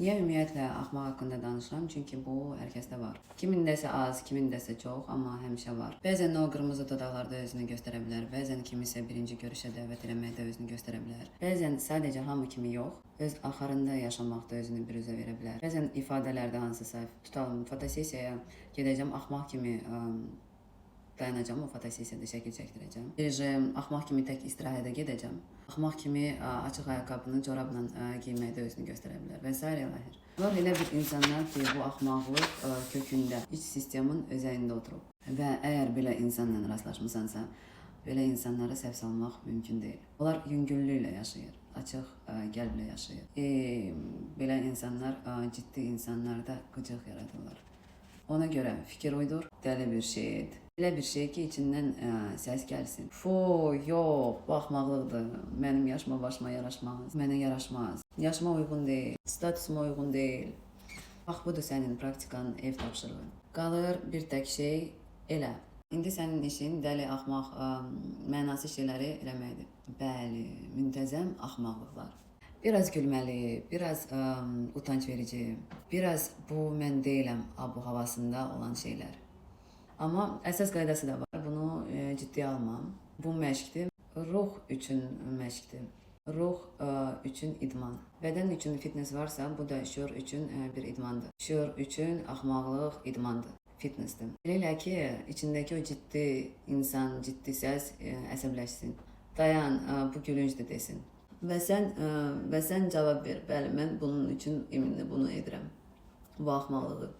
Niyə ümumiyyətlə axmaq haqqında danışıram? Çünki bu hər kəsdə var. Kimindəsə az, kimindəsə çox, amma həmişə var. Bəzən o qırmızı dodaqlarda özünü göstərə bilər, bəzən kimisə birinci görüşə dəvət eləməkdə özünü göstərə bilər. Bəzən sadəcə hamı kimi yox, öz axarında yaşamaqda özünü büruzə verə bilər. Bəzən ifadələrdə hansısa, tutalım, fotosessiyaya gedəcəm, axmaq kimi dayanacağım, o fotosessiyada şəkil çəkdirəcəm. Bir axmaq kimi tək istirahətə gedəcəm. Axmaq kimi açıq ayaqqabını corabla geyinməkdə özünü göstərə bilər və sairə ilaxır. Bunlar elə bir insanlar ki, bu axmaqlıq kökündə, iç sistemin özəyində oturub. Və əgər belə insanla rastlaşmısansa, belə insanları səhv salmaq mümkün deyil. Onlar yüngüllüklə yaşayır, açıq qəlblə yaşayır. Belə insanlar ciddi insanlarda qıcıq yaradırlar. Ona görə fikir uydur, dəli bir şey et. Elə bir şey ki, içindən səs gəlsin. Fo, yox, bu axmaqlıqdır. Mənim yaşıma başıma yaraşmaz. Mənə yaraşmaz. Yaşıma uyğun deyil, statusuma uyğun deyil. Bax budur sənin praktikanın ev tapşırığı. Qalır bir tək şey, elə. İndi sənin işin dəli, axmaq, mənasız şeyləri eləməkdir. Bəli, müntəzəm axmaqlıqlar. Biraz gülməli, biraz utanc verici, biraz bu mən deyiləm bu havasında olan şeylər. Amma əsas qaydası da var. Bunu ciddiyə almam. Bu məşqdir. Ruh üçün məşqdir. Ruh üçün idman. Bədən üçün fitness varsa, bu da şüur üçün bir idmandır. Şüur üçün axmaqlıq idmandır. Fitnessdir. Elə elə ki, içindəki o ciddi insan, ciddi səs əsəbləşsin. Dayan, bu gülüncdür desin. Və sən cavab ver. Bəli, mən bunun üçün ümumi bunu edirəm. Bu axmaqlığı.